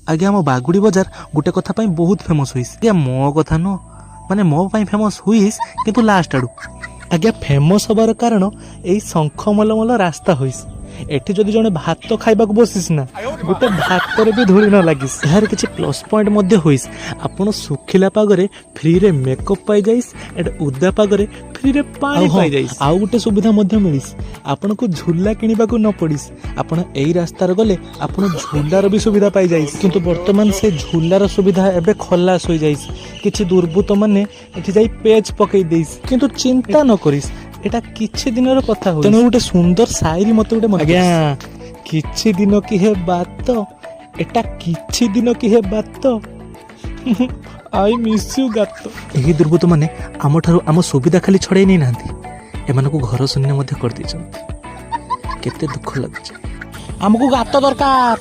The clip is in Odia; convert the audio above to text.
ଆଜ୍ଞା, ଆମ ବାଗୁଡ଼ି ବଜାର ଗୋଟେ କଥା ପାଇଁ ବହୁତ ଫେମସ୍ ହୋଇଛି। ଆଜ୍ଞା, ମୋ କଥା ନୁହଁ, ମାନେ ମୋ ପାଇଁ ଫେମସ୍ ହୁଇସ୍, କିନ୍ତୁ ଲାଷ୍ଟ ଆଡ଼ୁ। ଆଜ୍ଞା, ଫେମସ୍ ହବାର କାରଣ ଏଇ ଶଙ୍ଖ ମଲମଲ ରାସ୍ତା ହୋଇଛି। ଏଠି ଯଦି ଜଣେ ଭାତ ଖାଇବାକୁ ବସିସ୍ ନା, ଗୋଟେ ଭାତରେ ବି ଧୂଳି ନ ଲାଗିସ୍। ଏହାର କିଛି ପ୍ଲସ୍ ପଏଣ୍ଟ ମଧ୍ୟ ହୋଇସ୍। ଆପଣ ଶୁଖିଲା ପାଗରେ ଫ୍ରିରେ ମେକଅପ୍ ପାଇଯାଇସ୍ ଏଣ୍ଡ ଉଦା ପାଗରେ ଫ୍ରିରେ ପାଣି ପାଇଯାଇସ୍। ଆଉ ଗୋଟେ ସୁବିଧା ମଧ୍ୟ ମିଳିସ୍, ଆପଣଙ୍କୁ ଝୁଲା କିଣିବାକୁ ନ ପଡ଼ିସ୍। ଆପଣ ଏଇ ରାସ୍ତାରେ ଗଲେ ଆପଣ ଝୁଲାର ବି ସୁବିଧା ପାଇଯାଇସ୍। କିନ୍ତୁ ବର୍ତ୍ତମାନ ସେ ଝୁଲାର ସୁବିଧା ଏବେ ଖଲାସ ହୋଇଯାଇଛି। କିଛି ଦୁର୍ବୃତ୍ତ ମାନେ ଏଠି ଯାଇ ପେଚ୍ ପକେଇ ଦେଇସ୍। କିନ୍ତୁ ଚିନ୍ତା ନ କରିସ୍, ଏଇଟା କିଛି ଦିନର କଥା। ତେଣୁ ଗୋଟେ ସୁନ୍ଦର ସାଇରି ମତେ ଗୋଟେ ମନେ, ଆଜ୍ଞା, କିଛି ଦିନ କି ହେ ବାତ, ଏଟା କିଛି ଦିନ କି ହେ ବାତ, I miss you ଗାତ। ଏହି ଦୁର୍ବୃତ୍ତ ମାନେ ଆମଠାରୁ ଆମ ସୁବିଧା ଖାଲି ଛଡ଼େଇ ନେଇନାହାନ୍ତି, ଏମାନଙ୍କୁ ଘର ଶୂନ୍ୟ ମଧ୍ୟ କରିଦେଇଛନ୍ତି। କେତେ ଦୁଃଖ ଲାଗୁଛି। ଆମକୁ ଗାତ ଦରକାର।